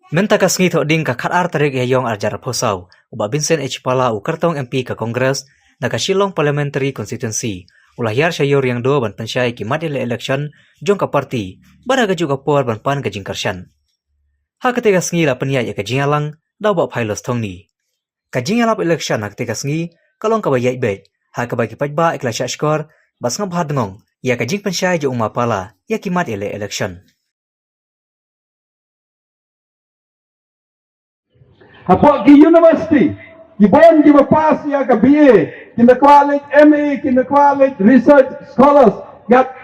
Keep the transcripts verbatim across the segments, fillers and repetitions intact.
Mynta ka sngi Thohdieng ka khatar tarik Ïaiong arhajar arphew saw, u Bah Vincent H Pala u kyrtong M P ka Congress na ka Shillong Parliamentary Constituency u la hiar sha Ïew Riangdo ban pynshai ki mat ïaleh election jong ka party, bad ha kajuh ka por ban pan ka jingkyrshan. Ha katei ka sngi la pynïaid ïa ka jingïalang da u Bah Phailos Thongni. Ka jingïalap election ha katei ka sngi ka long kaba ïaid beit, ha kaba ki paidbah ki la shah shkor bad sngap bha dngong ïa ka jingpynshai jong u Ma Pala ïa ki mat ïaleh election. Hapoh ki university, ki bun kiba pass ïa ka B A, ki na kwah leit M A, ki na kwah leit research scholars, ki hap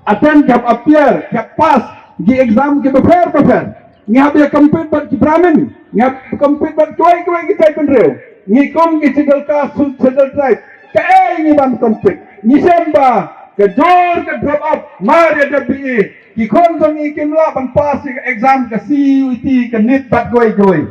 attend, ki hap appear, ki hap pass ki exam kiba pher bapher. Ngi hap ïa compete bad ki Brahmin, ngi hap compete bad kiwei kiwei ki jaitbynriew. Ngi kum ki schedule caste, schedule tribe, kaei ngi ban compete? Ngi shem ba ka jur ka drop out mar ïa dep B A. Ki khun jong ngi kim lah ban pass ïa ka exam ka C U E T, ka NEET bad kiwei kiwei.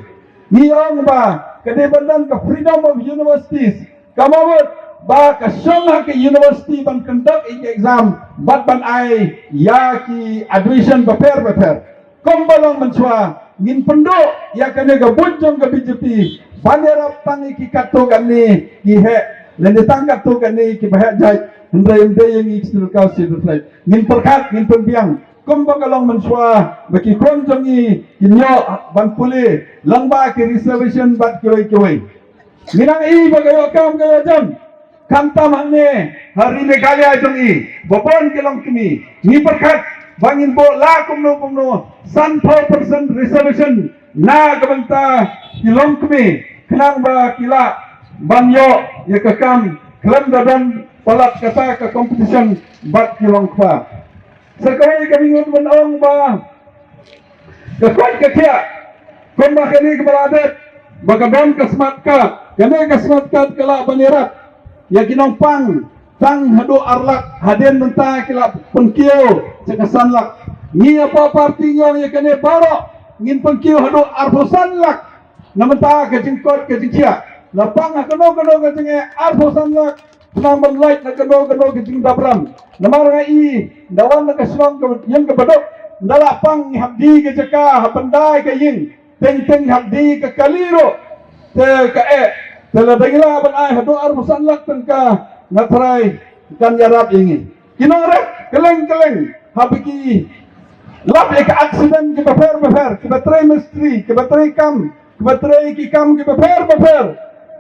Ngi ong ba ka dei ban don ka freedom of universities. Ka mut ba ka shong ha ka university ban conduct ïa ka exam bad ban ai ïa ki admission bapher bapher. Kumba long mynshuwa, ngin pynduh ïa kane ka buit jong ka B J P ban ïarap tang ïa ki katto katne ki heh, lane tang katto katne kiba heh jait, hynrei ym dei ïa ngi ki Scheduled Caste, Scheduled Tribe. Ngin pyrkhat, ngin pynbiang, kumba ka long mynshuwa ba ki khun jong ngi kin ïoh ban pule lyngba ki reservation bad kiwei kiwei. Ngi nang ïohi ba ka ïoh kam ka ïoh jam. Khamtam hangne ha ri Meghalaya jong ngi, ba bun ki longkmie, ngi pyrkhat ba ngin buh la kumno kumno sanphew percent reservation na ka bynta ki longkmie, khnang ba ki lah ban ïoh ïa ka kam khlem da don palat kata ka competition bad ki longkpa. Sa kawei ka mut ban ong ba ka koit ka khiah kumba kane kaba la dep, ba ka don ka smart card. Kane ka smart card ka lah ban ïarap ïa ki nongpang tang haduh ar lak, hadien mynta ki lah pynkiew sha ka san lak. Ngi hapoh party ngi ong ïa kane baroh ngin pynkiew haduh arphew san lak. Na mynta ka jingkoit ka jingkhiah, la pang ha kano kano ka jingeh arphew san lak, khnang ban lait na kano kano ka jingdap ram. Namar nga i, nda wan na ka shnong ka ïing kaba duk, nda la pang, ngi hap die ka jaka ha pyndai ka ïing, teng teng hap die ka kali ruh. Te kaei, te lada ngi lah ban ai haduh arphew san lak tyngka, nga tharai kan ïarap ïa ngi. Ki nongrep kylleng kylleng haba ki lap ïa ka accident kiba pher bapher, kiba trei mistri, kiba trei kam, kiba trei ki kam kiba pher bapher,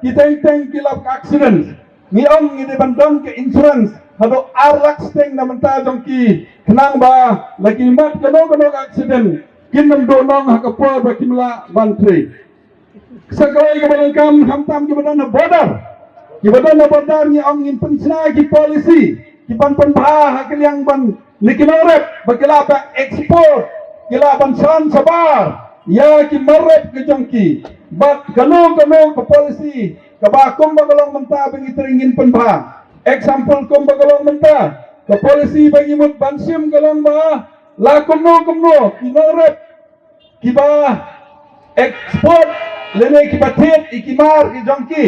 ki teng teng ki lap ka accident. Ngi ong ngi dei ban don ka insurance haduh ar lak steng na bynta jong ki, khnang ba la ki mad kano kano ka accident, kin ym duh nong ha ka por ba kim lah ban trei. Sa kawei kaba donkam, khamtam kiba don ha border. Kiba don ha border ngi ong ngin pynshna ki policy kiban pynbha ha ka liang ban, na ki nongrep, ba ki lah ban export, ki lah ban san shabar ïa ki mar rep ka jong ki. Bad kano kano ka policy kaba kumba ka long mynta ba ngi trei ngin pynbha. Example kumba ka long mynta, ka policy ba ngi mut ban shim ka long ba la kumno kumno ki nongrep kiba export lane kiba thied ïa ki mar ki jong ki,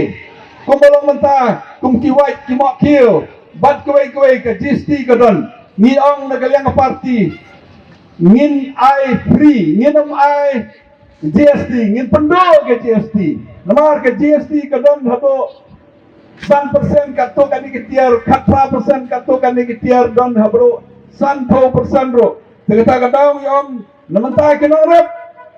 kumba long mynta kum ki wait, ki mohkhiew bad kawei kawei, ka G S T ka don. Ngi ong na ka liang ka party ngin ai free, ngin ym ai G S T, ngin pynduh ka G S T. Namar ka G S T ka don haduh san percent katto katne ki tiar, khatphra percent katto katne ki tiar, don ha baroh sanphew percent ruh. Te kata ka daw ngi ong na mynta ki nongrep,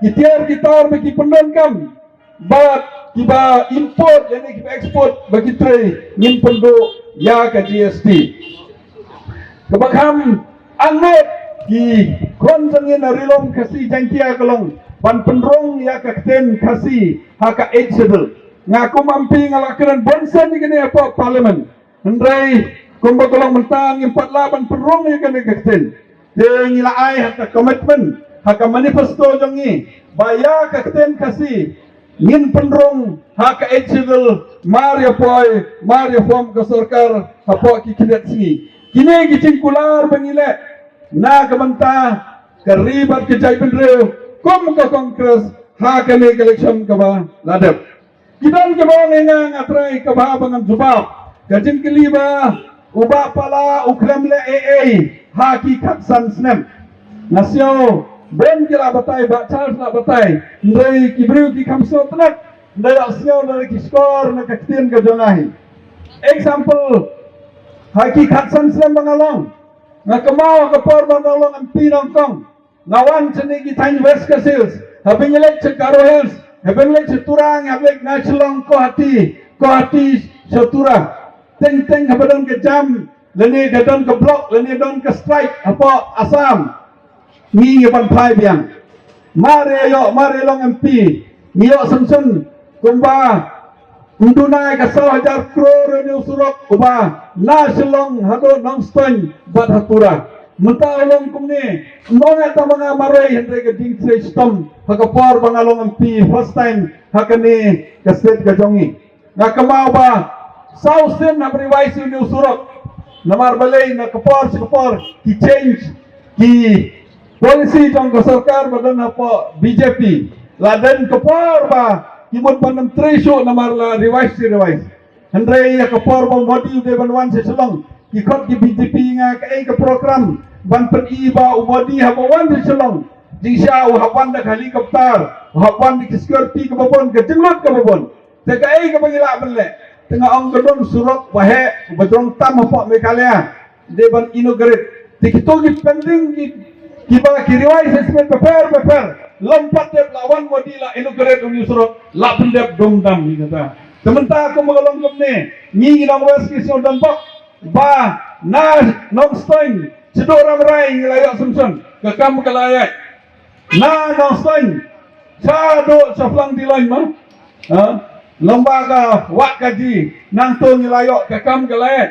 ki tiar ki tar ba ki pyndonkam bad kiba import lane kiba export ba ki trei, ngin pynduh ïa ka G S T. Kaba kham angnud ki khun jong ngi na Ri Lum Khasi Jaiñtia ka long ban pynrung ïa ka ktien Khasi ha ka Eighth Schedule. Nga kum M P nga la kren bun sien ïa kane hapoh Parliament. Hynrei kumba ka long mynta ngim pat lah ban pynrung ïa kane ka ktien. Te ngi la ai ha ka commitment, ha ka manifesto jong ngi, ba ïa ka ktien Khasi ngin pynrung ha ka Eighth Schedule mar ïa poi, mar ïa form ka sorkar hapoh ki khyndiat sngi. Kine ki jingkular ba ngi leh na ka bynta ka ri bad ka jaitbynriew kum ka Congress ha kane ka election kaba la dep. Ki don kiba ong ïa nga, nga trai kaba ba ngan jubab ka jingkylli ba u Bah Pala u khlem leh ei ei ha ki khatsan snem. Nga sngew Bun ki la batai, Bah Charles la batai. Hynrei ki briew ki kham sngewtynnat. Hynrei la sngew na ki shkor na ka ktien ka jong nga hi. Example, ha ki khatsan snem ba nga long, nga kynmaw ha ka por ba nga long M P nyngkong. Nga wan shane ki thaiñ West Khasi Hills, haba ngi leit sha Garo Hills, haba ngi leit sha Tura, haba ngi leit na Shillong, Guwahati, Guwahati sha Tura. Teng teng haba don ka jam, lane ka don ka block, lane don ka strike hapoh Assam, ngi, ngi ban phai biang. Mar ïa ïoh, mar ïa long M P, ngi ïoh sanction kumba ym duna ïa ka saw hajar klur ïa une u surok uba na Shillong haduh Nongstoiñ bad ha Tura. Mynta u long kumne, ym ong ïa tang ba nga marwei, hynrei ka jingtrei shitom ha ka por ba nga long M P first time ha kane ka state ka jong ngi. Nga kynmaw ba saw sien haba revise ïa une u surok. Namar balei? Na ka por sha ka por ki change ki policy jong ka sorkar ba don hapoh B J P. La don ka por ba ki mut ban ym trei shuh namar la revise shi revise. Hynrei ha ka por ba u Modi u dei ban wan sha Shillong, ki khot ki B J P ïa nga kaei ka program ban pyni ba u Modi haba wan sha Shillong, jingshisha u hap wan da ka helicopter, u hap wan da ki security kaba bun, ka jinglut kaba bun. Te kaei kaba ngi lah ban leh? Te nga ong ka don surok ba heh, ba jrong tam hapoh Meghalaya, dei ban inaugurate. Te kito ki pending ki, kiba ki revise estimate bapher bapher, lym pat dep, la wan Modi la inaugurate une u surok, la pyndep dum dam, ngi kata. Te mynta kumba ka long kumne, ngi, ngi nong West ki sngewdon bok ba na Nongstoiñ shaduh Rambrai ngi la ïoh sanction, ka kam ka la ïaid. Na Nongstoiñ shaduh sha Phlang Tiloi ma, ha, lyngba ka Wah Kaji, nangta ngi la ïoh, ka kam ka la ïaid.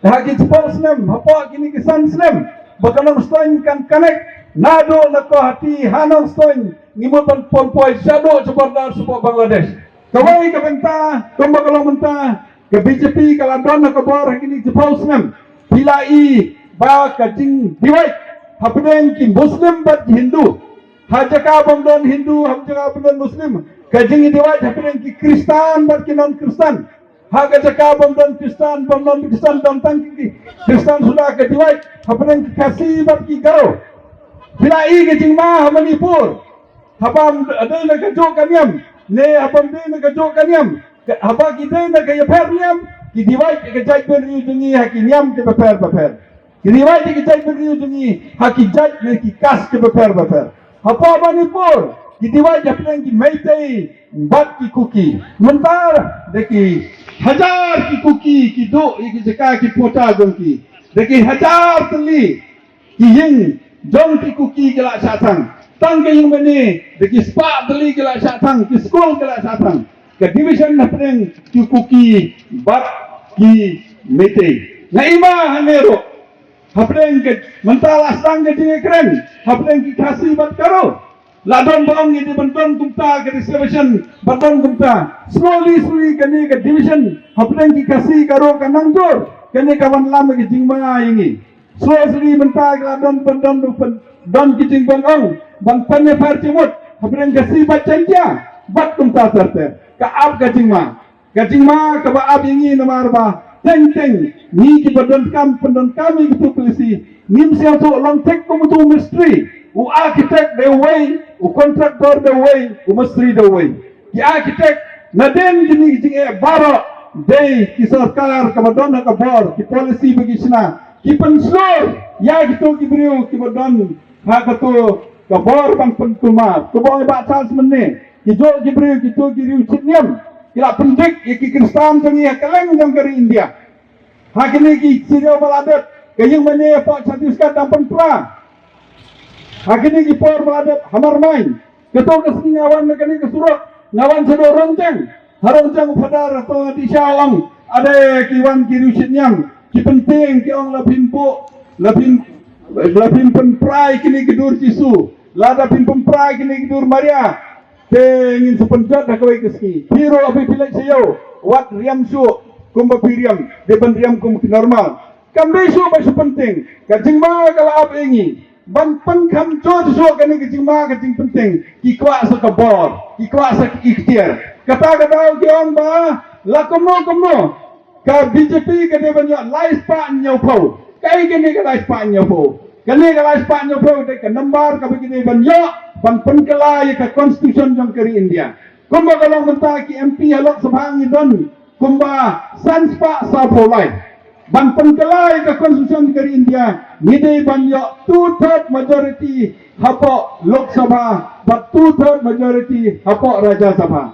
Ha ki shiphew snem, hapoh kine ki san snem, ba ka Nongstoiñ kan connect naduh na Guwahati ha Nongstoiñ, ngi mut ban pynpoi shaduh sha border shapoh Bangladesh. Kawei ka bynta, kumba ka long mynta, ka B J P ka la don ha ka bor ha kine ki shiphew snem. Phi la i ba ka jingdivide hapdeng ki Muslim bad ki Hindu, ha jaka bym don Hindu, ha jaka bym don Muslim, ka jingdivide hapdeng ki Khristan bad ki non Khristan, ha ka jaka bym don Khristan, bym don Khristan, don tang ki Khristan suda, ka divide hapdeng ki Khasi bad ki Garo. Phi la i ka jingma ha Manipur, haba ym dei na kajuh ka niam, ne haba ym dei na kajuh ka niam, ka, haba ki dei na ka ïapher niam, ki divide ka jaitbynriew jong ngi ha ki niam ki bapher bapher. Ki divide ka jaitbynriew jong ngi ha ki jait ne ki caste ki bapher bapher. Hapoh Manipur, ki divide hapdeng ki Meitei bad ki Kuki. Mynta da ki hajar ki Kuki ki duh ïa ki jaka ki pota jong ki. Da ki hajar tylli ki ïing jong ki Kuki ki la shah thang. Tang ka ïing mane da ki spah tylli ki la shah thang, ki skul ki la shah thang. Ka division hapdeng ki Kuki bad ki Meitei. Nga i ma hangne ruh, hapdeng ka, mynta la sdang ka jingïakren hapdeng ki Khasi bad Garo. La don ba ong ngi dei ban don kumta ka reservation, ban don kumta. Slowly, slowly kane ka division hapdeng ki Khasi Garo kan nang jur, kane ka wanlam ka jingma ïa ngi. Slowly, slowly mynta ka la don ban don, ban don ki jingban ong, ban pynïapher jingmut hapdeng Khasi bad Jaiñtia, bad kumta ter ter. Ka ap ka jingma. Ka jingma kaba ap ïa ngi namar ba teng teng ngi kiba donkam pyndonkam ïa kitu ki lisi, ngim sngewthuh, long thik kum utu u mistri. U architect dei uwei, u contractor dei uwei, u mistri dei uwei. Ki architect nadien kine ki jingeh baroh dei ki sorkar kaba don ha ka bor, ki policy ba ki shna, ki pynshlur ïa kitu ki briew kiba don ha katu ka bor ban pynkulmar. Kaba ong i Bah Charles mynne, kijuh ki briew, kitu ki riew shit niam, ki la pyndik ïa ki Khristan jong ngi ha kylleng jong ka ri India. Ha kine ki syrïaw ba la dep, ka ïing mane hapoh Chhattisgarh dang pynpra. Ha kine ki por ba la dep, hamar main. Kato ka sngi nga wan na kane ka surok, nga wan shaduh Rongcheng. Ha Rongcheng u Phadar hato nga dih sha, u ong, ade, ki wan ki riew shit niam, ki pyntieng, ki ong la phin buh, la phin, la phin pynpra ïa kine ki dur Jisu, lada phin pynpra ïa kine ki dur Maria, te ngin sa pynjot ha kawei ka sngi. Phi ruh haba phi leit sha ïew, wat riam shuh kumba phi riam, dei ban riam kum ki normal. Kam dei shuh ba shu pyntieng. Ka jingma ka la ap ïa ngi. Ban pynkham jur shuh kane ka jingma ka jingpyntieng, ki kwah sa ka bor, ki kwah sa ka iktiar. Kata ka daw ki ong ba la kumno kumno ka B J P ka dei ban ïoh lai spah hynñiewphew. Kaei kane ka lai spah hynñiewphew? Kane ka lai spah hynñiew phew dei ka number kaba ki dei ban ïoh ban pynkylla ïa ka constitution jong ka ri India. Kumba ka long mynta ki M P ha Lok Sabha ngi don kumba san spah saw phew lai. Ban pynkylla ïa ka constitution ka ri India ngi dei ban ïoh two third majority hapoh Lok Sabha bad two third majority hapoh Rajya Sabha.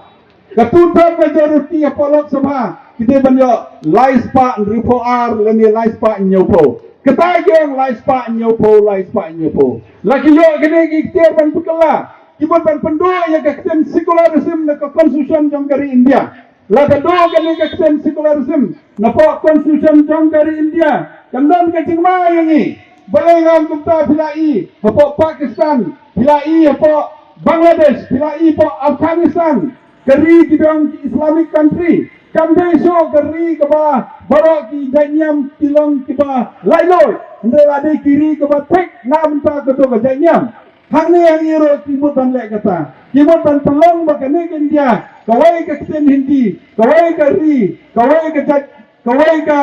Ka two third majority hapoh Lok Sabha ki dei ban ïoh lai spah hynriew phew ar lane lai spah hynñiew phew. Kata ki ong lai spah hynñiew phew, lai spah hynñiew phew. La ki ïoh kane ki ikhtiar ban pynkylla, ki mut ban pynduh ïa ka ktien secularism na ka constitution jong ka ri India. La ka duh kane ka ktien secularism napoh constitution jong ka ri India, kan don ka jingma ïa ngi. Balei? Ngam kumta, phi la i hapoh Pakistan, phi la i hapoh Bangladesh, phi la i hapoh Afghanistan, ka ri ki dong ki Islamic country. Kam dei shuh ka ri kaba baroh ki jait niam ki long kiba laitluid. Hynrei la dei ki ri kaba thik na bynta kato ka jait niam. Hangne hangne ruh ki mut ban leh kata. Ki mut ban pynlong ba kane ka India, kawei ka ktien Hindi, kawei ka ri, kawei ka jait, kawei ka,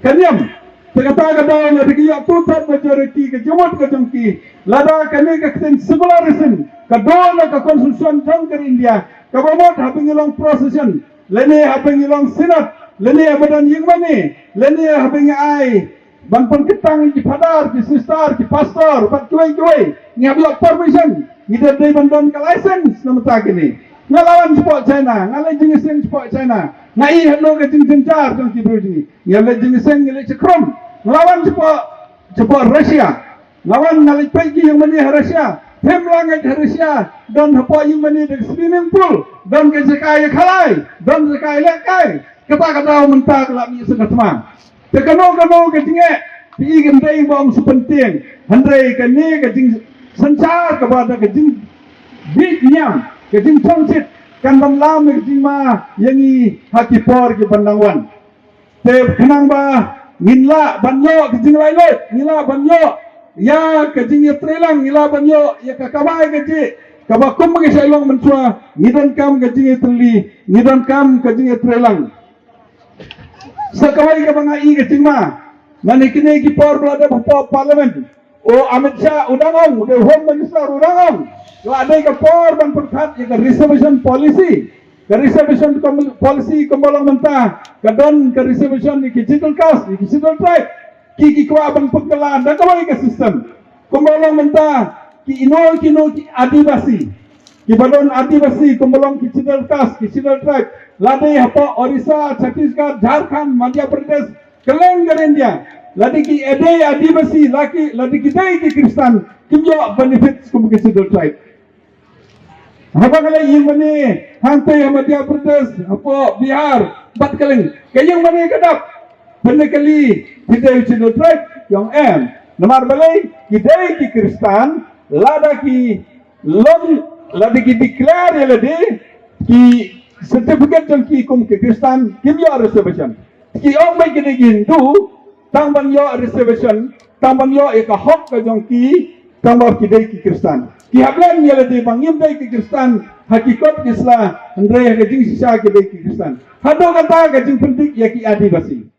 ka niam. Te kata ka daw lada ki ïoh two third majority, ka jingmut ka jong ki, lada kane ka ktien secularism ka don ha ka constitution jong ka ri India, kaba mut haba ngi long procession, lane haba ngi long synod, lane haba don ïingmane, lane haba ngi ai ban pynkyntang ïa ki phadar, ki sister, ki pastor bad kiwei kiwei, ngi hap ïoh permission. Ngi dei ban don ka license na bynta kine. Nga la wan shapoh China, nga leit jingïaseng shapoh China, nga i hano ka jingjynjar jong ki briew jong ngi. Ngi leit jingïaseng, ngi leit shakrum. Nga la wan shapoh, shapoh Russia, nga wan, nga leit peit ki ïingmane ha Russia. Phim lah ngeit, ha Russia don hapoh ïingmane da ka swimming pool, don ka jaka ïakhalai, don jaka ïalehkai. Kata ka daw mynta ka la mih sha ka thma. Te kano kano ka jingeh, phi i, kan dei ba ong shu pyntieng, hynrei kane ka jingsynshar kaba da ka jingbit niam, ka jingshongshit, kan wan lam ka jingma ïa ngi ha ki por ki ban nang wan. Te khnang ba ngin lah ban ïoh ka jinglaitluid, ngin lah ban ïoh ïa ka jingïatreilang, ngin lah ban ïoh ïa ka kamai kajih kaba kum ka shah long mynshuwa, ngi donkam ka jingïatreilang, ngi donkam ka jingïatreilang. Sa kawei kaba nga i ka jingma, na kine ki por ba la dep hapoh Parliament, u Amit Shah u dang ong, u dei Home Minister, u dang ong la dei ka por ban pyrkhat ïa ka reservation policy. Ka reservation com-, policy kumba long mynta, ka don ka reservation ïa ki Scheduled Caste, ïa ki Scheduled Tribe, ki, ki kwah ban pynkylla da kawei ka system. Kumba long mynta, kino kino ki Adivasi, kiba don Adivasi, kumba long ki Scheduled Caste, ki Scheduled Tribe, la dei hapoh Orissa, Chhattisgarh, Jharkhand, Madhya Pradesh, kylleng ka India, la dei ki, eh, dei Adivasi, la ki, la dei ki dei ki Khristan, kim ïoh benefits kum ki Scheduled Tribe. Haba nga leit ïingmane hangtei ha Madhya Pradesh, hapoh Bihar bad kylleng, ka ïingmane ka dap. Pynda kylli, phi dei Scheduled Tribe? Ki ong em. Namar balei? Ki dei ki Khristan, lada ki long, lada ki declare ïa lade, ki certificate jong ki kum ki Khristan, kim ïoh reservation. Ki ong beit ki dei ki Hindu, tang ban ïoh reservation, tang ban ïoh ïa ka hok ka jong ki, tang ba ki dei ki Khristan. Ki hap len ïa lade ba ngim dei ki Khristan ha ki kot ki sla, hynrei ha ka jingshisha ki dei ki Khristan. Haduh kata ka jingpyndik ïa ki Adivasi.